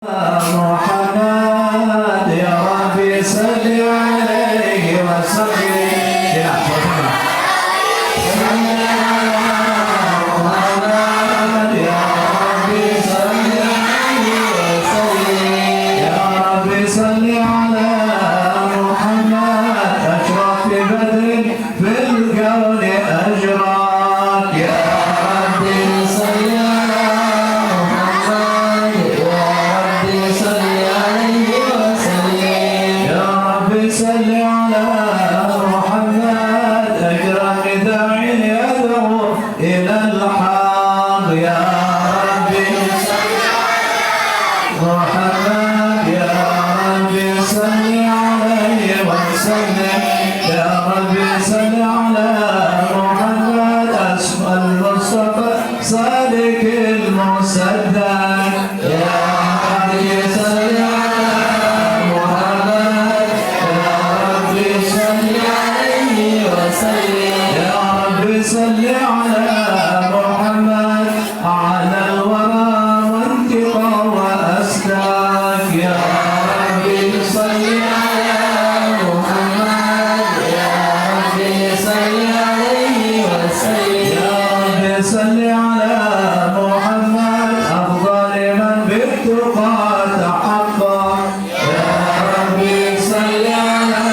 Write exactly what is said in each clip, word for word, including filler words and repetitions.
محمد، يا رب صل عليه وسلم. يا رب صل على محمد، أشرق ببدر في الكون أشرق. يا رب صل على محمد، يا رب صل عليه وسلم. يا رب صل على محمد، أكرم داع يدعو إلى الحق. يا رب صل على محمد، يا رب صل عليه وسلم. يا رب صل على محمد، اسم المصطفى صادق المصدق. يا رب صل على محمد، يا رب صل عليه وسلم. يا رب صل على محمد، على الورى وانتقى وأسلاك. يا رب صل على محمد، يا رب صل عليه وسلم. يا رب صل على محمد، أفضل من بالتقى تحقق. يا رب صل على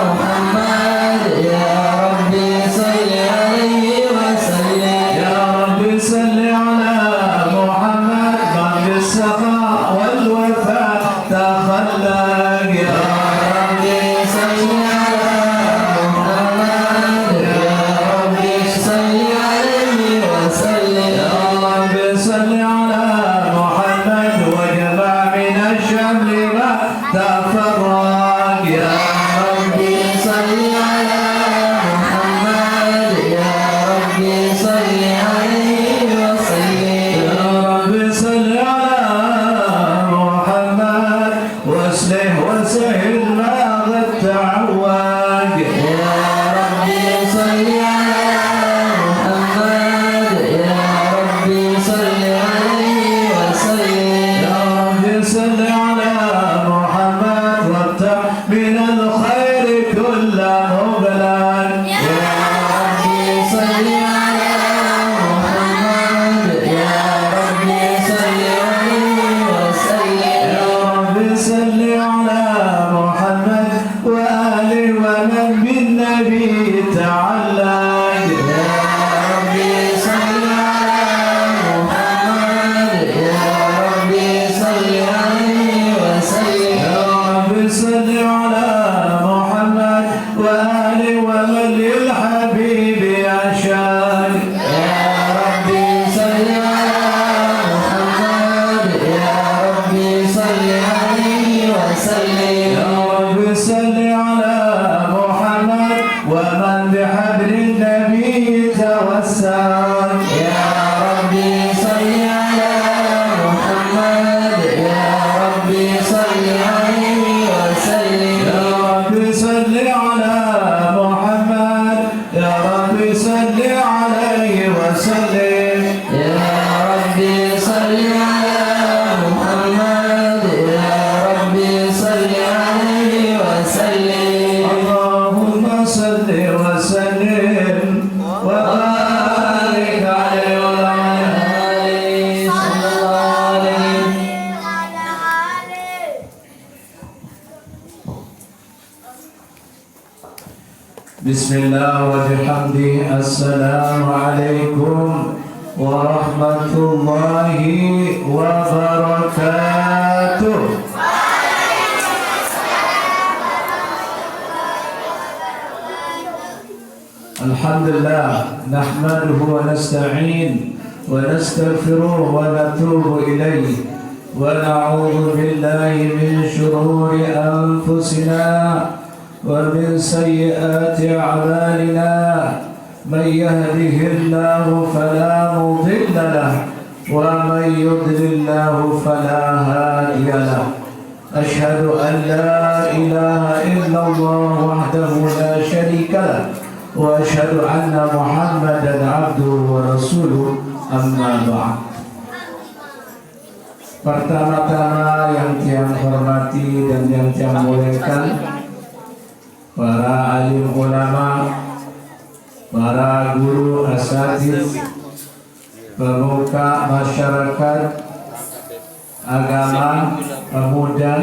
محمد، يا رب صل عليه وسلم. يا رب صل على محمد، من بالسخاء والوفاء تخلق. يا رب صل على محمد، يا رب صل عليه وسلم. يا رب صل على محمد، واجمع من الشمل ما تفرق. يا رب صل على محمد، يا رب صل عليه وسلم. يا رب صل على محمد، واصلح وسهل ما قد تعوج. يا رب صل على محمد، يا رب صل عليه وسلم. يا رب صل على محمد، وافتح من الخير كل مغلق. يا رب صل على محمد، يا رب صل عليه وسلم. يا رب صل على محمد، وآل ومن بالنبي تعلق. يا رب صل على محمد، يا رب صل عليه وسلم. يا رب صل على محمد، وآل ومن للحبيب عشاق. يا رب صل على محمد، يا رب صل عليه وسلم. يا رب صل على محمد، ومن بحبل النبي توسل. يا رب صل على محمد، يا رب صل عليه وسلم. يا رب صل على محمد، يا رب صل عليه وسلم. يا رب صل على محمد، يا رب صل عليه وسلم. اللهم صل وسلم وبارك عليه وعلى آله صلى الله عليه. بسم الله وبحمده. السلام عليكم ورحمة الله وبركاته. الحمد لله، نحمده ونستعين ونستغفره ونتوب إليه، ونعوذ بالله من شرور أنفسنا ومن سيئات أعمالنا. من يهده الله فلا مضل له، ومن يضلل الله فلا هادي له. أشهد أن لا إله إلا الله وحده لا شريك له، وأشهد أن محمدا عبده ورسوله. أما بعد. Pertama-tama yang tiang hormati dan yang tiang muliakan, para alim ulama, para guru asatiz, pemuka masyarakat, agama, pemuda,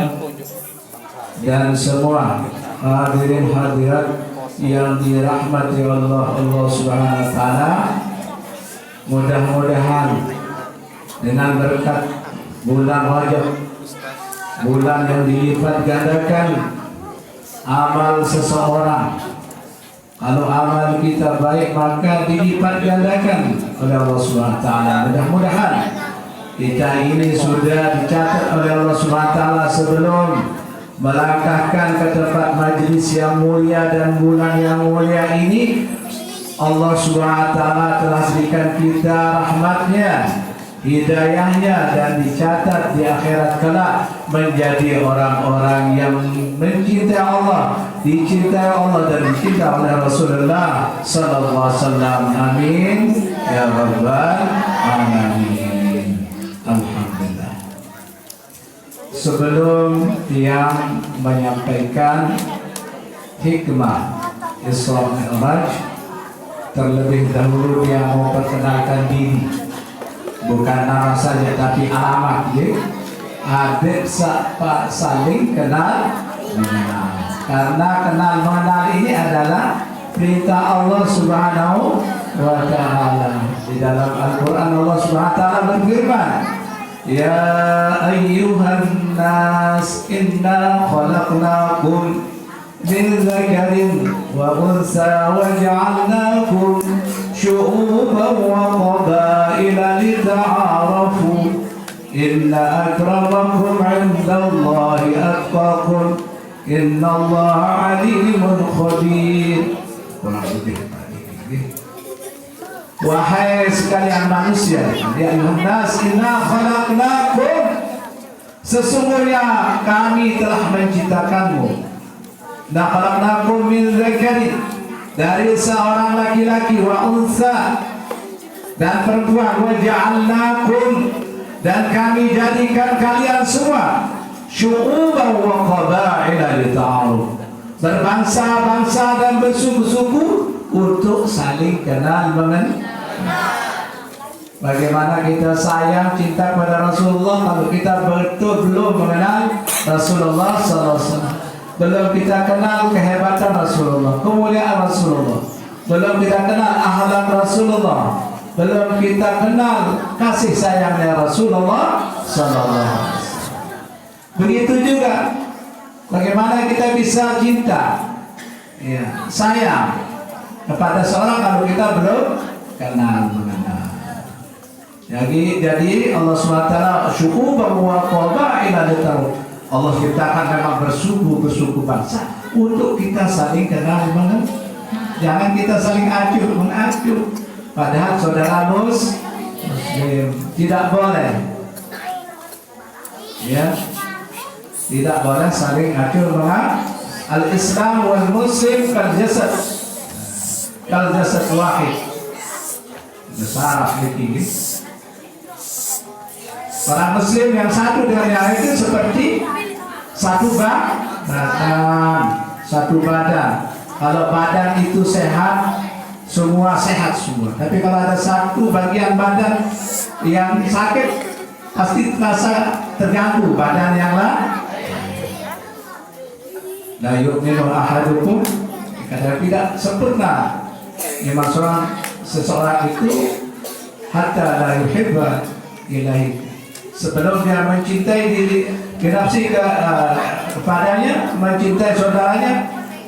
dan semua hadirin hadirat yang dirahmati Allah, Allah Subhanahu wa Ta'ala. Mudah-mudahan dengan berkat bulan Rajab, bulan yang dilipat gandakan amal seseorang, kalau amal kita baik, maka dilipat gandakan oleh Allah Subhanahu wa Ta'ala. Mudah-mudahan kita ini sudah dicatat oleh Allah Subhanahu wa Ta'ala sebelum melangkahkan ke tempat majlis yang mulia dan bulan yang mulia ini. Allah Subhanahu wa Ta'ala telah berikan kita rahmatnya, hidayahnya, dan dicatat di akhirat kelak menjadi orang-orang yang mencintai Allah, dicintai Allah dan dicintai oleh Rasulullah sallallahu alaihi wasallam. Amin ya rabbal alamin. Alhamdulillah. Sebelum tiang menyampaikan hikmah Isra Mi'raj, terlebih dahulu tiang mau perkenalkan diri. Bukan nama saja, tapi alamat, ya. Adik sa-, pa-, saling kenal mengenal. Karena kenal mengenal ini adalah perintah Allah Subhanahu wa Ta'ala. Di dalam Al-Quran, Allah Subhanahu wa Ta'ala berfirman, "Ya ayyuhan nas, inna khalaqnakum min dzakarin wa unsa wa ja'alnakum syu'uban wa qabaila lita'arafu. Inna akramakum 'indallahi atqakum. Innallaha 'alimun khabir." Kurang lebih tadi. Wahai sekalian manusia, ya ayyuhan nas, inna khalaqnakum, sesungguhnya kami telah menciptakanmu. Inna khalaqnakum min dzakarin, dari seorang laki-laki, wa unsa, dan perempuan, wa ja'alnakum, dan kami jadikan kalian semua syu'uban wa qabaila lita'aruf, berbangsa-bangsa dan bersuku-suku untuk saling kenal mengenal. Bagaimana kita sayang, cinta kepada Rasulullah kalau kita betul belum mengenal Rasulullah sallallahu alaihi wasallam? Belum kita kenal kehebatan Rasulullah, kemuliaan Rasulullah. Belum kita kenal akhlak Rasulullah. Belum kita kenal kasih sayangnya Rasulullah sallallahu alaihi wasallam. Begitu juga bagaimana kita bisa cinta, ya, sayang kepada seorang kalau kita belum kenal mengenal. Jadi, jadi Allah subhanahu wa taala syu'uban wa qabaila lita'aruf. Allah ciptakan memang bersuku, bersuku bangsa untuk kita saling kenal mengenal. Jangan kita saling acuh mengacuh. Padahal saudara mus-, muslim tidak boleh. Ya. Tidak boleh saling acuh mengacuh. Al-Islam wal Muslim kal jasad. Kal jasad wahid. Besar ini. Orang Muslim yang satu dengan yang lain itu seperti satu ba-, badan, satu badan. Kalau badan itu sehat, semua sehat semua. Tapi kalau ada satu bagian badan yang sakit, pasti terasa terganggu badan yang lain. La yu'minu ahadukum, kadang tidak sempurna iman seorang, seseorang itu, hatta la yuhibba ilaihi, sebelum dia mencintai diri, dinafsi ke, eh, kepadanya, mencintai saudaranya,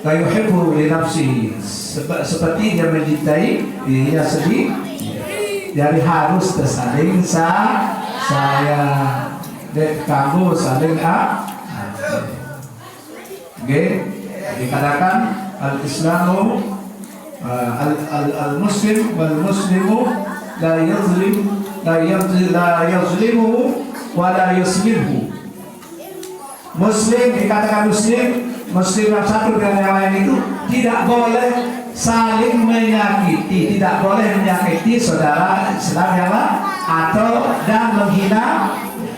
la yuhibbu li nafsihi, sebe-, seperti dia mencintai dirinya sendiri. Jadi harus tersaling sa-, sayang. Dek kamu saling a-, Oke, dikatakan al-Islamu, eh, al-, al-, al-Muslim wal Muslimu la yazlim, la yazli-, la yazlimuhu wa la yuslimhu. Muslim dikatakan Muslim, Muslim yang satu dengan yang lain itu tidak boleh saling menyakiti, tidak boleh menyakiti saudara Islam yang lain atau dan menghina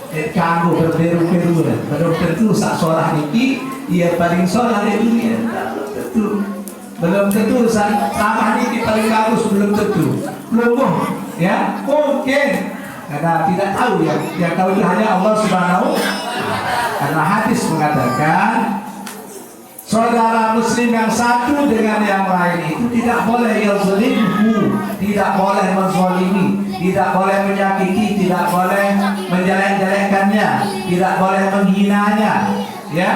Eh, kanggo berberu-beru, belum tentu saq solah niki, iya paling solah di dunia. Belum tentu. Belum tentu saq ceramah niki paling bagus, belum tentu. Belum, ya, mungkin. Karena tidak tahu, ya. Yang tahu itu hanya Allah Subhanahu. Karena hadis mengatakan, saudara muslim yang satu dengan yang lain itu tidak boleh yazlimhu, tidak boleh menzalimi, tidak boleh menyakiti, tidak boleh menjelek-jelekkannya, tidak boleh menghinanya, ya.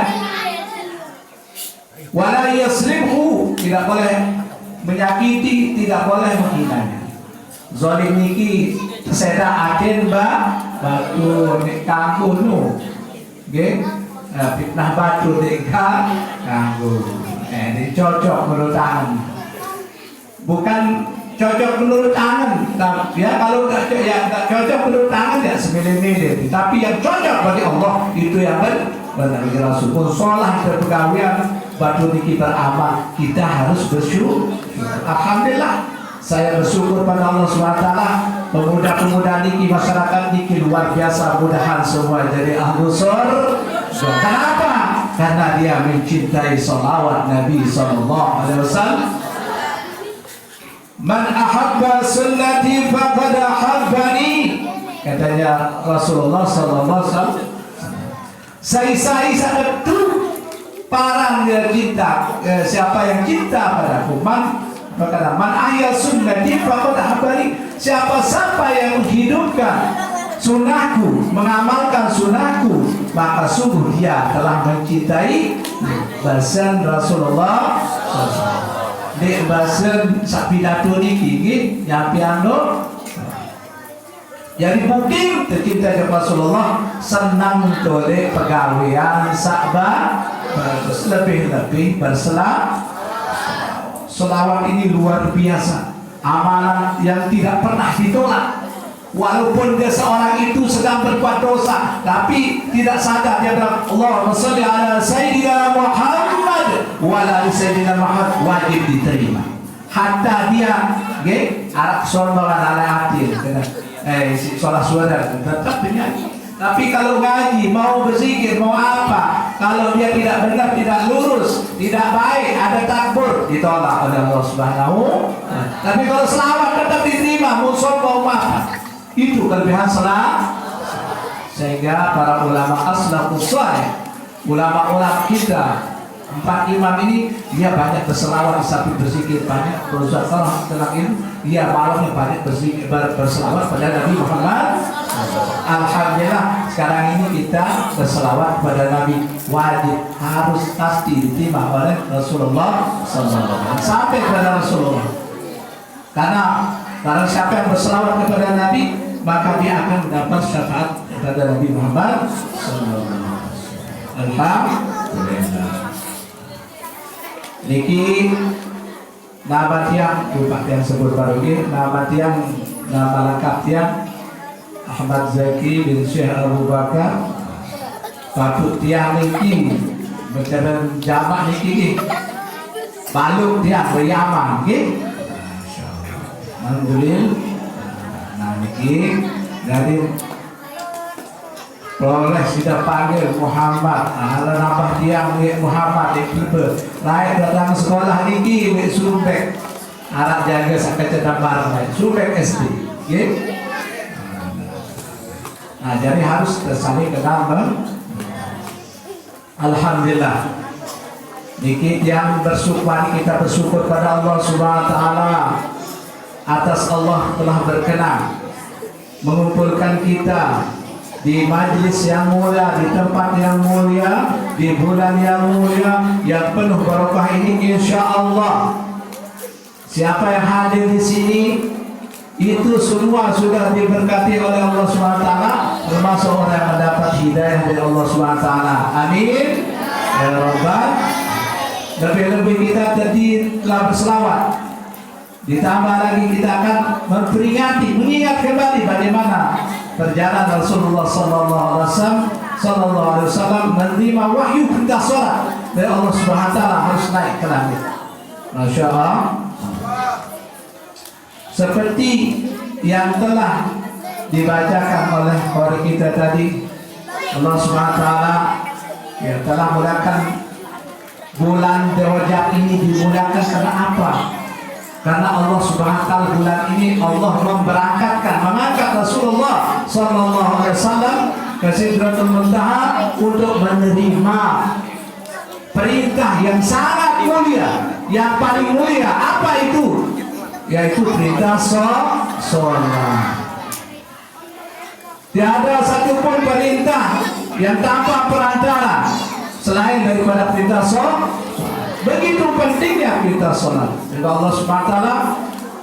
Wala yazlimhu, tidak boleh menyakiti, tidak boleh menghinanya. Zalim niki setan aden ba, batu nek kanggo nu. Nggih. Nah, fitnah batu nek ka-, kanggo. Eh, ini cocok menurut tangan. Bukan cocok menurut tangan. Nah, ya, kalau nggak co-, ya, nggak cocok menurut tangan, ya, semilih-milih. Tapi yang cocok bagi Allah, itu yang ben-, benar. Jelas syukur. Solah kita pegawean, batu niki beramal. Kita harus bersyukur. Alhamdulillah. Saya bersyukur pada Allah subhanahu wa taala, pemuda-pemuda niki, masyarakat niki luar biasa, mudahan semua jadi ahlu sur-. Kenapa? Karena dia mencintai salawat Nabi sallallahu alaihi wasallam. "Man ahabba sunnati faqad ahabbani," katanya Rasulullah sallallahu alaihi wasallam. Sai-sai saq tetu paran dia cinta, eh, siapa yang cinta padaku. Man, berkata, "Man ahya sunnati faqad ahabbani." Siapa-siapa yang menghidupkan sunnahku, mengamalkan sunnahku, maka sungguh dia telah mencintai. Basen Rasulullah. Nek basen saq pidato niki nggih, nyampeang no. Jadi bukti tercinta Rasulullah, senang tole pegawean saq ba-, bagus, lebih-lebih bersela-, selawat ini luar biasa. Amalan yang tidak pernah ditolak. Walaupun dia seorang itu sedang berbuat dosa, tapi tidak sadar, dia bilang, "Allahumma sholli ala Sayyidina Muhammad wa ala ali Sayyidina Muhammad," wajib diterima. Hatta dia, nggih, araq sombongan, araq ati, eh, si solah suara, tetap dinyanyi. Tapi kalau ngaji, mau berzikir, mau apa, kalau dia tidak benar, tidak lurus, tidak baik, ada takbur, ditolak oleh Allah Subhanahu. Tapi kalau selawat tetap diterima, mau sombong, mau apa. Itu kelebihan selawat. Sehingga para ulama as-salafus saleh, ulama-ulama kita, empat imam ini, dia banyak berselawat di samping berzikir, banyak berusaha tenang itu, dia malamnya banyak berzikir, ber-, berselawat pada Nabi Muhammad. Alhamdulillah, sekarang ini kita berselawat pada Nabi, wajib, harus, pasti diterima oleh Rasulullah sallallahu alaihi wasallam. Sampai pada Rasulullah. Karena barang siapa yang berselawat kepada Nabi, maka dia akan mendapat syafaat daripada Nabi Muhammad sallallahu alaihi wasallam. Alhamdulillah. Niki nama tiang, lupa tiang sebut baru nggih, nama tiang, nama lengkap tiang Ahmad Zaki bin Syekh Abu Bakar. Patut tiang niki, beceren jamak niki nggih. Balung tiang be Yaman nggih. Alhamdulillah. Nah, niki dari proleh sida panggil Muhammad. Nah, ala nambah tiang nggih Muhammad nggih tibe. Laeq dateng sekolah niki nggih Sumbek. Araq jage saq kecedembar laeq. Sumbek S D. Nggih. Nah, jadi harus saling kenal men-, Alhamdulillah. Niki tiang bersyukur, mari kita bersyukur pada Allah Subhanahu wa taala atas Allah telah berkenan mengumpulkan kita di majlis yang mulia, di tempat yang mulia, di bulan yang mulia, yang penuh barokah ini, insya Allah. Siapa yang hadir di sini, itu semua sudah diberkati oleh Allah Subhanahu wa taala, termasuk orang yang mendapat hidayah dari Allah Subhanahu wa taala. Amin. Ya Rabbal. Lebih-lebih kita tadi telah berselawat. Ditambah lagi kita akan memperingati, mengingat kembali bagaimana perjalanan Rasulullah sallallahu alaihi wasallam, sallallahu alaihi wasallam menerima wahyu perintah salat dari Allah Subhanahu wa taala harus naik ke langit. Masya Allah. Seperti yang telah dibacakan oleh qori kita tadi, Allah Subhanahu wa Ta'ala, ya, telah mulakan bulan Rajab ini, dimuliakan karena apa? Karena Allah Subhanahu wa Ta'ala bulan ini Allah memberangkatkan, mengangkat Rasulullah Sallallahu Alaihi Wasallam ke Sidratul Muntaha untuk menerima perintah yang sangat mulia, yang paling mulia. Apa itu? Yaitu perintah so- sholat. Tiada satupun perintah yang tanpa perantara selain daripada perintah sholat. Begitu pentingnya perintah sholat. Sehingga Allah Subhanahu wa Ta'ala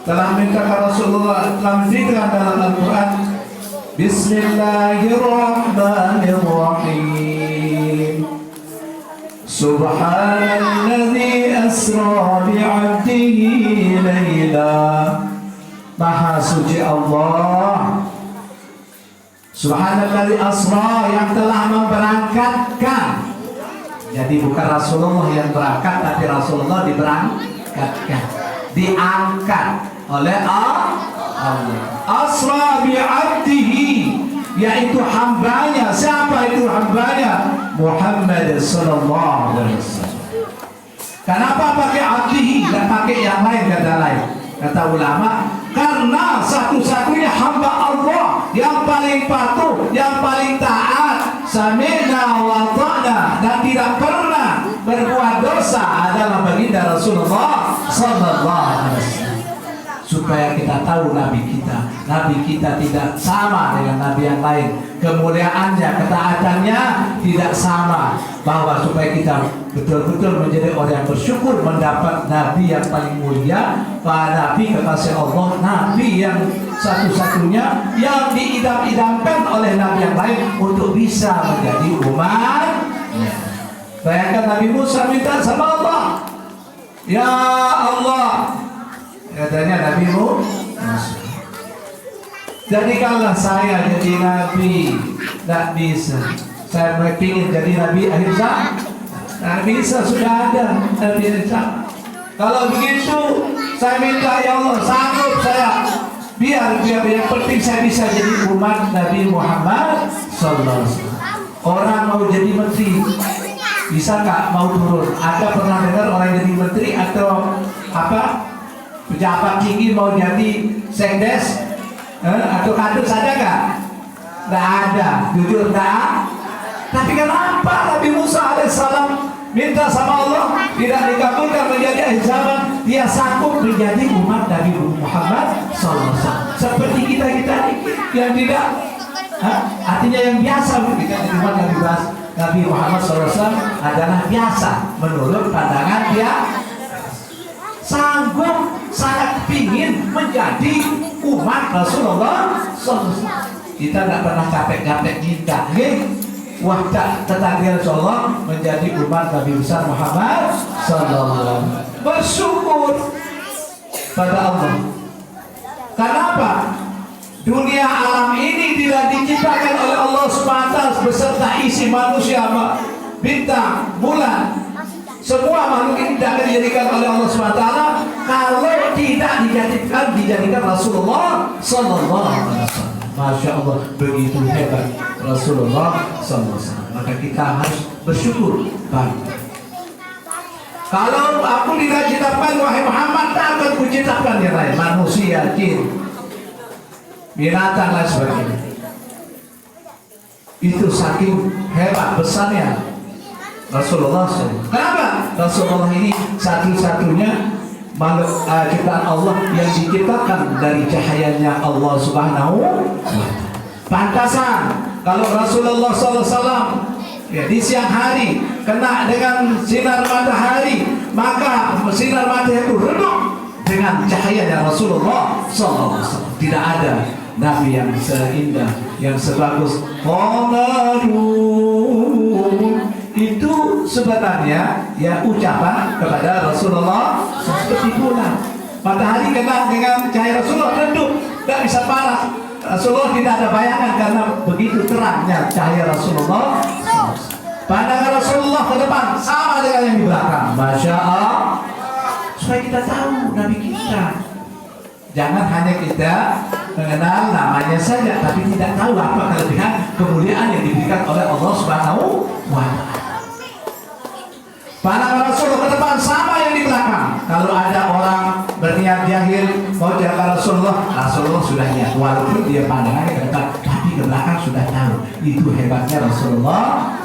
telah minta ke Rasulullah, telah menceritakan dalam Al-Quran, Bismillahirrahmanirrahim. Subhanalladzi asra bi'abdihi laila. Maha suci Allah. Subhanalladzi asra, yang telah memberangkatkan. Jadi bukan Rasulullah yang berangkat, tapi Rasulullah diberangkatkan, diangkat oleh Allah. Asra bi'abdihi, yaitu hambanya. Siapa itu hambanya? Muhammad sallallahu alaihi wasallam. Kenapa pakai abdihi, nggak pakai yang lain, kata lain? Kata ulama, karena satu-satunya hamba Allah yang paling patuh, yang paling taat, sami'na wa ata'na, dan tidak pernah berbuat dosa adalah baginda Rasulullah sallallahu alaihi wasallam. Supaya kita tahu Nabi kita. Nabi kita tidak sama dengan Nabi yang lain. Kemuliaannya, ketaatannya tidak sama. Bahwa supaya kita betul-betul menjadi orang yang bersyukur mendapat Nabi yang paling mulia, para Nabi kekasih Allah, Nabi yang satu-satunya yang diidam-idamkan oleh Nabi yang lain untuk bisa menjadi umat. Bayangkan Nabi Musa minta sama Allah, Ya Allah, katanya Nabi Musa, jadikanlah saya jadi nabi. Tidak bisa. Saya ingin jadi nabi akhir zaman. Nabi Isa sudah ada, Nabi Isa. Kalau begitu, saya minta, ya Allah, sanggup saya, biar biar yang penting saya bisa jadi umat Nabi Muhammad sallallahu alaihi wasallam. Orang mau jadi menteri, bisa nggak mau turun? Ada pernah dengar orang jadi menteri atau apa, pejabat tinggi mau jadi sekdes, eh, atau kadus, ada nggak? Nggak ada, jujur nggak. Tapi kenapa Nabi Musa alaihissalam minta sama Allah tidak dikabulkan menjadi akhir zaman? Dia sanggup menjadi umat Nabi Muhammad sallallahu alaihi wasallam. Seperti kita kita ini yang tidak, ha? Artinya yang biasa, bukan umat Nabi, Nabi Muhammad sallallahu alaihi wasallam adalah biasa menurut pandangan dia. Sanggup, sangat pingin menjadi umat Rasulullah sallallahu alaihi wasallam. Kita tidak pernah capek-capek minta, nggih. Wah, tak tertakdir, insyaallah, menjadi umat Nabi besar Muhammad sallallahu alaihi wasallam. Bersyukur pada Allah. Kenapa? Dunia alam ini tidak diciptakan oleh Allah semata beserta isi manusia, ma- bintang, bulan. Semua makhluk ini tidak akan dijadikan oleh Allah subhanahu wa taala kalau tidak dijadikan, dijadikan Rasulullah sallallahu alaihi wasallam. Masya Allah, begitu hebat Rasulullah sallallahu alaihi wasallam. Maka kita harus bersyukur, bangga. Kalau aku tidak ciptakan wahai Muhammad, tak akan kuciptakan yang lain, manusia, jin, binatang, dan sebagainya. Itu saking hebat besarnya Rasulullah sallallahu alaihi wasallam. Kenapa? Rasulullah ini satu-satunya makhluk, eh, ciptaan Allah yang diciptakan dari cahayanya Allah Subhanahu wa Ta'ala. Pantasan kalau Rasulullah sallallahu alaihi wasallam, ya, di siang hari kena dengan sinar matahari, maka sinar matahari itu redup dengan cahayanya Rasulullah sallallahu alaihi wasallam. Tidak ada nabi yang seindah, yang sebagus Qamarun. Itu sebenarnya, ya, ucapan kepada Rasulullah seperti bulan. Matahari kena dengan cahaya Rasulullah, redup, tidak bisa panas. Rasulullah tidak ada bayangan karena begitu terangnya cahaya Rasulullah. Pandangan Rasulullah ke depan sama dengan yang di belakang. Masya Allah. Supaya kita tahu Nabi kita. Jangan hanya kita Mengenal namanya saja, tapi tidak tahu apa kelebihan kemuliaan yang diberikan oleh Allah Subhanahu wa Ta'ala. Para Rasul ke depan sama yang di belakang. Kalau ada orang berniat jahil mau celaka Rasulullah, Rasulullah sudah niat, walaupun dia pandangannya ke depan, tapi ke belakang sudah tahu. Itu hebatnya Rasulullah.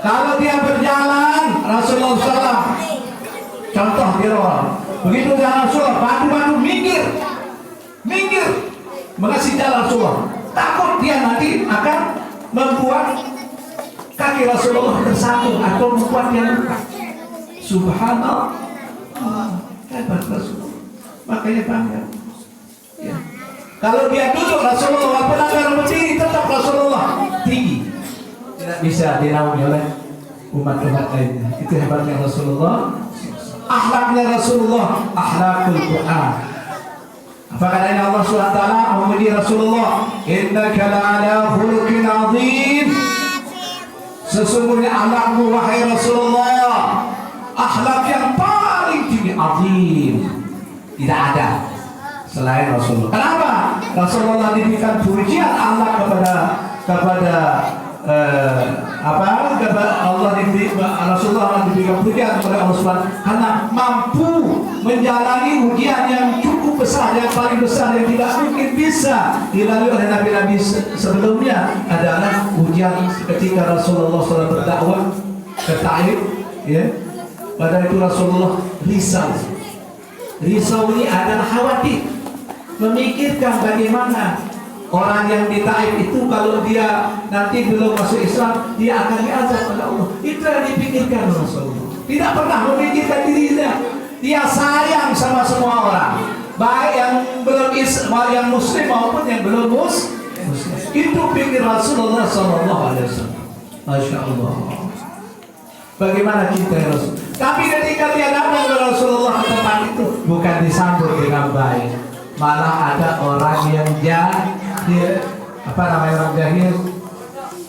Kalau dia berjalan, Rasulullah saw, contoh dia orang, begitu dia Rasulullah, batu-batu minggir, minggir, mengasih jalan Rasulullah. Takut dia nanti akan membuat kaki Rasulullah tersandung atau membuat dia luka. Subhanallah, hebat Rasulullah. Makanya bangga. Ya. Kalau dia duduk, Rasulullah, walaupun ada orang berdiri, tetap Rasulullah tinggi. Tidak bisa dinaungi oleh umat-umat lainnya. Itu hebatnya Rasulullah. Akhlaknya Rasulullah, akhlakul Quran. Apa katanya Allah subhanahu wa ta'ala memuji Rasulullah, "Innaka la'ala khuluqin azim." Sesungguhnya akhlakmu, wahai Rasulullah, akhlak yang paling tinggi, azim. Tidak ada selain Rasulullah. Kenapa? Rasulullah diberikan pujian Allah kepada kepada eh, apa, kepada Allah diberi, Rasulullah diberikan pujian kepada Allah Subhanahu karena mampu menjalani ujian yang cukup besar, yang paling besar, yang tidak mungkin bisa dilalui oleh nabi-nabi se- sebelumnya, adalah ujian ketika Rasulullah saw berdakwah ke Taif, ya. Pada itu Rasulullah risau. Risau ini adalah khawatir, memikirkan bagaimana orang yang di Taif itu, kalau dia nanti belum masuk Islam, dia akan diazab oleh Allah. Itu yang dipikirkan Rasulullah. Tidak pernah memikirkan dirinya. Dia sayang sama semua orang, baik yang belum is yang muslim maupun yang belum mus Muslim. Itu pikir Rasulullah saw. Masya Allah. Bagaimana cinta Rasul? Tapi ketika dia datang ke Rasulullah ke tempat itu, bukan disambut dengan baik, malah ada orang yang jahil. Apa namanya orang jahil?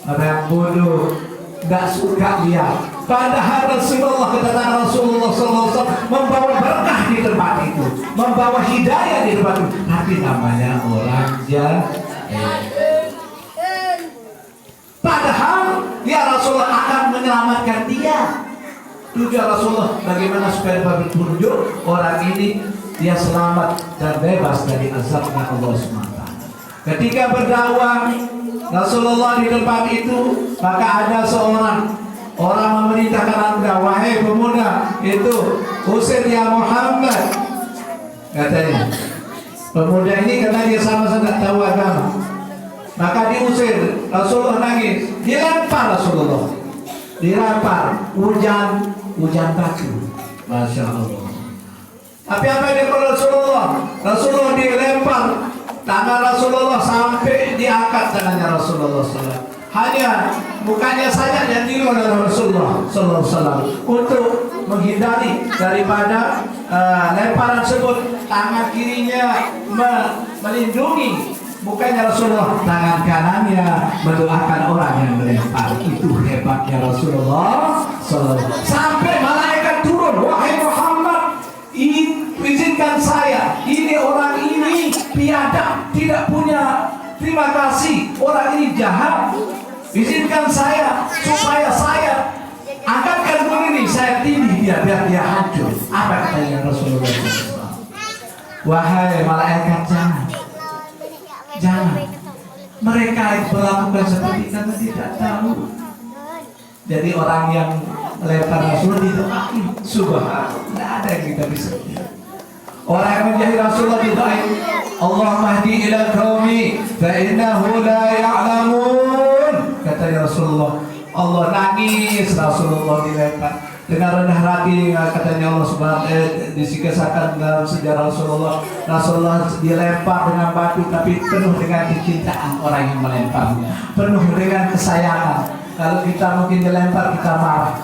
Orang yang bodoh, tidak suka dia. Padahal Rasulullah, kedatangan Rasulullah saw membawa berkah di tempat itu, membawa hidayah di tempat itu. Tapi namanya orang jahil. Padahal ya Rasulullah akan menyelamatkan dia. Tujuan Rasulullah bagaimana supaya dapat petunjuk orang ini, dia selamat dan bebas dari azabnya Allah subhanahu wa taala. Ketika berdakwah Rasulullah di tempat itu, maka ada seorang orang memerintahkan anak muda, "Wahai pemuda itu, usir ya Muhammad," katanya. Pemuda ini karena dia sama-sama tidak tahu agama, maka diusir. Rasulullah nangis, dilempar Rasulullah, dilempar, hujan, hujan batu. Masya Allah. Tapi apa yang dilakukan Rasulullah? Rasulullah dilempar, tangan Rasulullah sampai diangkat tangannya Rasulullah saw. Hanya mukanya saja yang dulu oleh Rasulullah saw untuk menghindari daripada uh, lemparan tersebut. Tangan kirinya me- melindungi mukanya Rasulullah, tangan kanannya mendoakan orang yang melempar. Itu hebatnya Rasulullah saw. Sampai malaikat turun, "Wahai Muhammad, izinkan saya, ini orang ini biadab, tidak punya terima kasih, orang ini jahat. Izinkan saya supaya saya angkatkan gunung ini, saya tindih dia biar dia hancur." Apa katanya Rasulullah? "Wahai malaikat, jangan, jangan. Mereka melakukan seperti karena tidak tahu." Jadi orang yang melempar Rasul didoain. Subhanallah, tidak ada yang kita bisa. Orang yang menjahil Rasulullah didoain, "Allahumma hdi ila qaumi fa innahu la ya'lamun." Kata Rasulullah, Allah nangis Rasulullah dilempar. Dengan rendah hati, katanya Allah Subhanahu eh, dikisahkan dalam sejarah Rasulullah. Rasulullah dilempar dengan batu, tapi penuh dengan kecintaan orang yang melemparnya, penuh dengan kesayangan. Kalau kita mungkin dilempar, kita marah.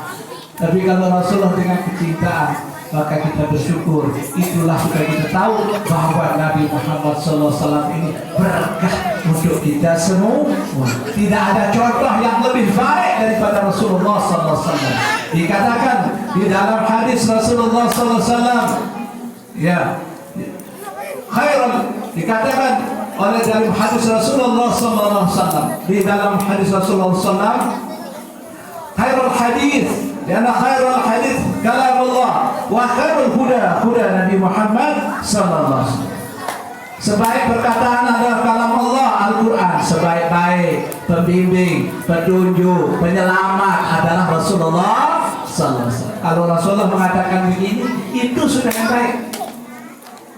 Tapi kalau Rasulullah dengan kecintaan, maka kita bersyukur. Itulah supaya kita tahu bahwa Nabi Muhammad saw ini berkah untuk kita semua. Tidak ada contoh yang lebih baik daripada Rasulullah saw. Dikatakan di dalam hadis Rasulullah saw, ya, khairul, dikatakan Oleh dalam hadis Rasulullah sallallahu alaihi wasallam, di dalam hadis Rasulullah sallallahu alaihi wasallam, khairul hadis, karena khairul hadis kalamullah, wa khairul huda huda Nabi Muhammad sallallahu alaihi wasallam. Sebaik perkataan adalah kalam Allah, Al-Quran. Sebaik-baik pembimbing, petunjuk, penyelamat adalah Rasulullah sallallahu alaihi wasallam. Kalau Rasulullah mengatakan begini, itu sudah yang baik.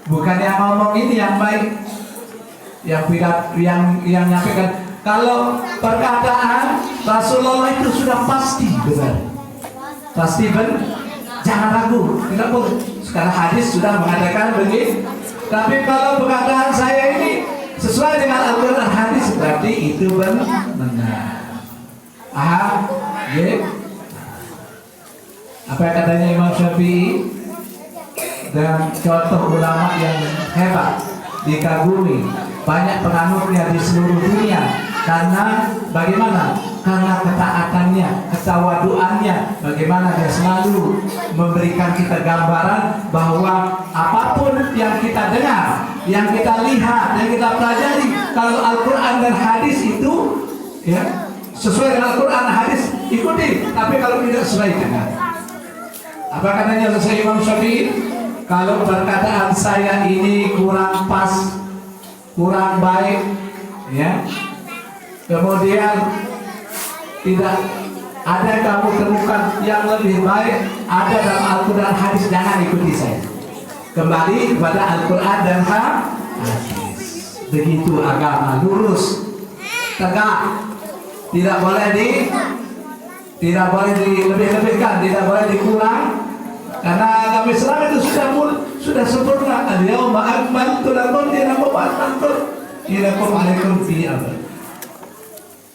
Bukan yang ngomong ini yang baik, yang pidat, yang yang nyampaikan. Kalau perkataan Rasulullah itu sudah pasti benar, pasti benar, jangan ragu, tidak boleh. Karena hadis sudah mengatakan begitu. Tapi kalau perkataan saya ini sesuai dengan Al-Quran, hadis, berarti itu ben- benar. Aha, ya. Apa katanya Imam Syafi'i? Dan contoh ulama yang hebat, dikagumi, banyak penganutnya di seluruh dunia. Karena bagaimana? Karena ketaatannya, ketawaduannya, bagaimana dia selalu memberikan kita gambaran bahwa apapun yang kita dengar, yang kita lihat, yang kita pelajari, kalau Al-Quran dan hadis itu, ya, sesuai dengan Al-Quran, hadis, ikuti. Tapi kalau tidak, sudah, jangan. Apa katanya Imam Syafi'i? Kalau perkataan saya ini kurang pas, kurang baik, ya, kemudian tidak ada yang kamu temukan yang lebih baik, ada dalam Al-Quran, hadis, jangan ikuti saya. Kembali kepada Al-Quran dan ha- hadis. Begitu agama, lurus, tegak, tidak boleh di tidak boleh dilebih-lebihkan, tidak boleh dikurang. Karena agama Islam itu sudah mul- sudah sempurna. Al-yauma akmaltu lakum dinakum wa atmamtu dinakum alaikum fi abad.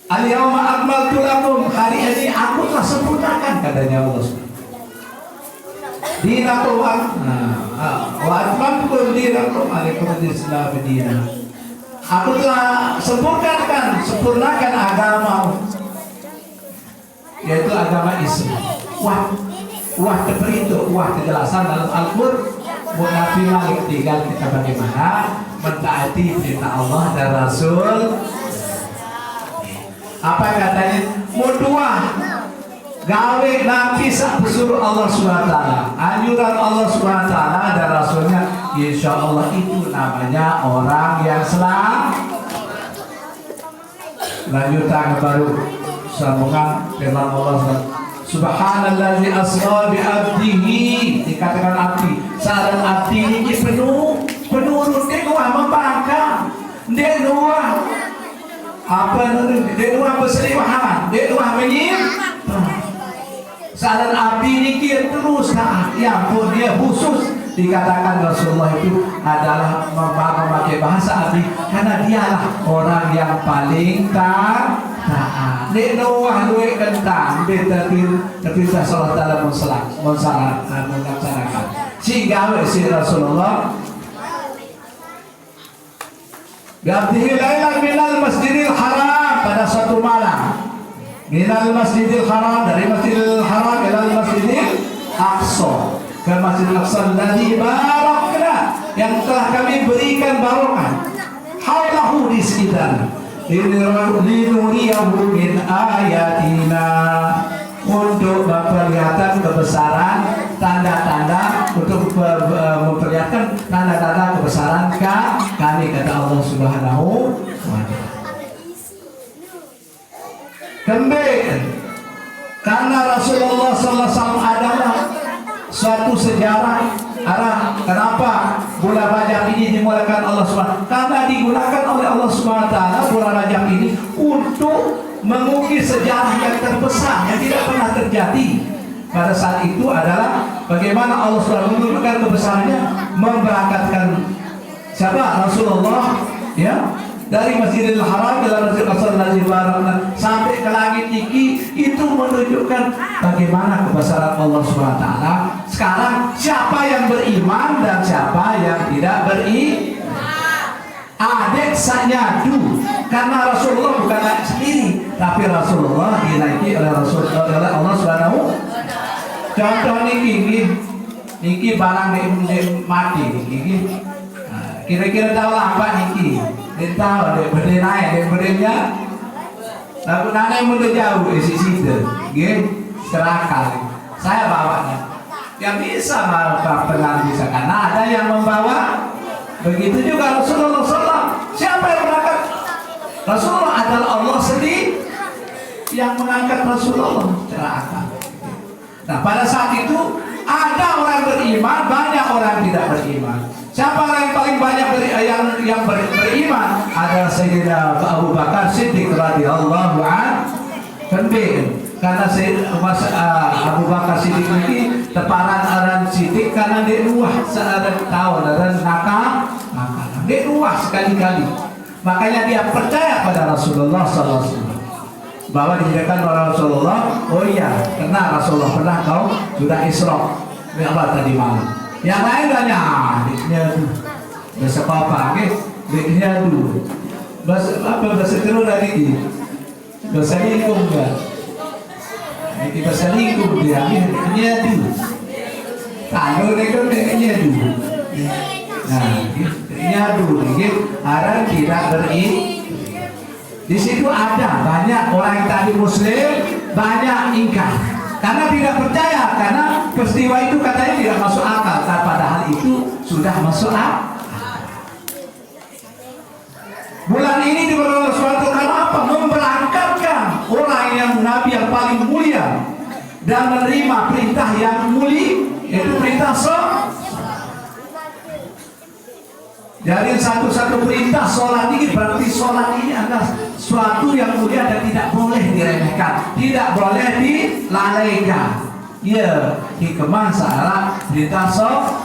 Al-yauma akmaltu lakum, hari ini aku telah sempurnakan, katanya Allah. Dinakum ak- nah, ah, wa atmamtu dinakum alaikum Islam dina. Aku telah sempurnakan, sempurnakan agama. Yaitu agama Islam. Wah, wah, itu, wah, kejelasan dalam Al-Quran. Mau Nabi Malik, tinggal kita bagaimana mentaati perintah Allah dan Rasul. Apa katanya? Mau dua gawe Nabi sak pesuruh Allah subhanahu wa taala, anjuran Allah subhanahu wa taala dan Rasulnya, insya Allah itu namanya orang yang selamat. Lanjutan baru sambungan firman Allah, subhanalladzi asra bi abdihi, dikatakan abdi, saran abdi ini penuh, penurun, dia nuwah membangkang, dia nuwah apa, dia nuwah berseliwahan, dia nuwah menyim. Saran abdi niki terus taat, ya ampun, dia khusus dikatakan Rasulullah itu adalah mem- memakai bahasa abdi karena dialah orang yang paling ta- taat. Dek Noah duit kentang, dia terpil- terpilih Allah Taala mensela- mensela- melaksanakan. Sehingga si Rasulullah Bi'abdihi lailan minal Masjidil Haram, pada satu malam. Minal Masjidil Haram, dari Masjidil Haram ilal Masjidil Aqsa, ke Masjidil Aqsa alladzi barakna, yang telah kami berikan barokah, haulahu, di sekitar, linuriyahu min ayatina, untuk memperlihatkan kebesaran, tanda-tanda, untuk pe- eh, memperlihatkan tanda-tanda kebesaran ka- kami, kata Allah Subhanahu wa Ta'ala. Kembali, karena Rasulullah sallallahu alaihi wasallam adalah suatu sejarah, arah kenapa bulan Rajab ini dimulakan Allah Subhanahu, karena digunakan oleh Allah Subhanahu wa Ta'ala bulan Rajab ini untuk mengukir sejarah yang terbesar yang tidak pernah terjadi. Pada saat itu adalah bagaimana Allah Subhanahu menunjukkan kebesarannya, memberangkatkan siapa? Rasulullah, ya, dari Masjidil Haram ila Masjidil Aqsa alladzi barakna, sampai ke langit tinggi, itu menunjukkan bagaimana kebesaran Allah Subhanahu wa Ta'ala. Sekarang siapa yang beriman dan siapa yang tidak beriman? Adik sanyadu, karena Rasulullah bukan naik sendiri, tapi Rasulullah dinaiki oleh Rasul, oleh Allah Subhanahu. Contoh niki, nggih. Niki barang dek, dek mati niki, nggih. Nah, kira-kira tahu lah apa niki? Dia tahu, dia berdiri naik, dia berdirinya. Lalu nanya muda jauh, eh, si Sita. Nggih, serakah. Saya bawanya. Yang bisa malah pelan bisa, karena ada yang membawa. Begitu juga Rasulullah sallallahu alaihi wasallam. Siapa yang berangkat? Rasulullah adalah Allah sendiri yang mengangkat Rasulullah secara akal. Nah, pada saat itu ada orang beriman, banyak orang tidak beriman. Siapa orang yang paling banyak beri, yang yang ber- beriman? Adalah Sayyidina Abu Bakar Siddiq radhiyallahu anhu. Kending. Karena Sayyid Mas, ah, Abu Bakar Siddiq ini teparan aran Siddiq karena dia luah searan tahun dan nakal, nakal. Dia luah sekali-kali. Makanya dia percaya pada Rasulullah sallallahu alaihi wasallam. Bahwa dikatakan oleh Rasulullah, "Oh iya, karena Rasulullah pernah kau sudah Isra." Ini apa tadi malam? Yang lain banyak, ah, dia tu. Bahasa apa, okey? Dia tu. Bahasa apa, bahasa teruk lagi ni? Bahasa lingkung ke? Ini bahasa lingkung dia, ni. Dia tu. Kalau dia tu, dia tu. Nah, dia tu lagi. Orang tidak beri. Di situ ada banyak orang yang tadi Muslim, banyak ingkar. Karena tidak percaya, karena peristiwa itu katanya tidak masuk akal. Padahal itu sudah masuk akal. Bulan ini diberlakukan untuk apa? Memberangkatkan orang yang Nabi yang paling mulia dan menerima perintah yang mulia, yaitu perintah sholat. Jadi satu-satu perintah sholat ini berarti sholat ini adalah suatu yang mulia dan tidak boleh diremehkan, tidak boleh dilalaikan. Ya, hikmah searah perintah sholat.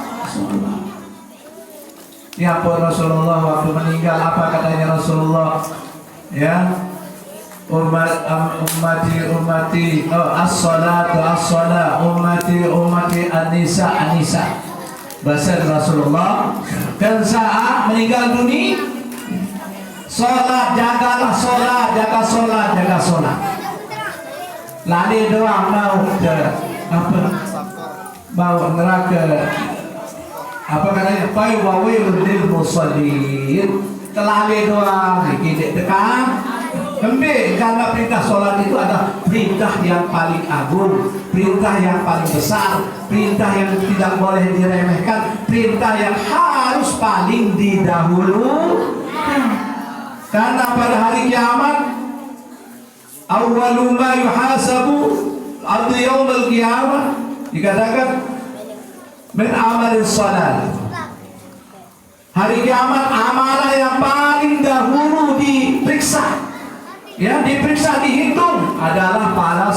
Ya, apa Rasulullah waktu meninggal, apa katanya Rasulullah? Ya, umat, um, ummati, ummati, oh, as-salatu, as-salah, ummati, ummati, an-nisa, an-nisa. Bahasa Rasulullah, dan saat meninggal dunia, sholat, jagalah sholat, jaga sholat, jaga sholat. Lari doang mau ke apa? Mau neraka. Apa katanya? Pai wa wailul lil musallin. Terlali doang, kita tekan. Lembik, karena perintah sholat itu adalah perintah yang paling agung, perintah yang paling besar, perintah yang tidak boleh diremehkan, perintah yang harus paling didahulukan. Karena pada hari kiamat, awwalu ma yuhasabu abdu yaumal qiyamah, dikatakan, min amali salat. Hari kiamat, amalan yang paling dahulu diperiksa, ya, diperiksa, dihitung adalah pada